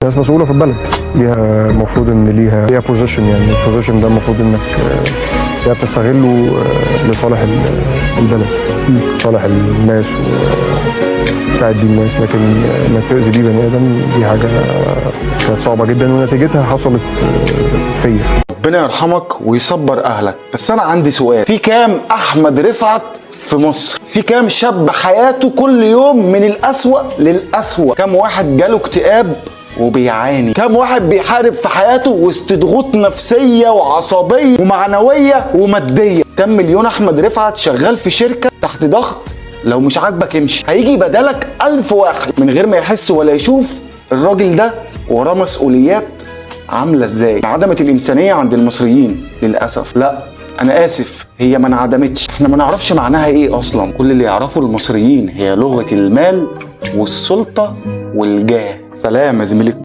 ناس مسؤولة في البلد، ليها المفروض ان ليها position، يعني ال position ده المفروض انك يا بتستغله لصالح البلد، صالح الناس وتساعد بيه الناس، لكن انك تأذي بيه بني ادم دي حاجة كانت صعبة جدا ونتيجتها حصلت فيا. ربنا يرحمك ويصبر اهلك. بس انا عندي سؤال، في كام احمد رفعت في مصر؟ في كام شاب حياته كل يوم من الاسوأ للاسوأ؟ كام واحد جاله اكتئاب وبيعاني؟ كام واحد بيحارب في حياته وسط ضغوط نفسية وعصبية ومعنوية ومادية؟ كام مليون احمد رفعت شغال في شركة تحت ضغط، لو مش عاجبك امشي، هيجي بدلك 1000 واحد من غير ما يحس ولا يشوف الراجل ده وراه مسؤوليات عامله ازاي؟ انعدمت الانسانية عند المصريين للاسف. لا، انا اسف، هي ما انعدمتش، احنا ما نعرفش معناها ايه اصلا. كل اللي يعرفه المصريين هي لغة المال والسلطة والجاه. سلام يا زميلي.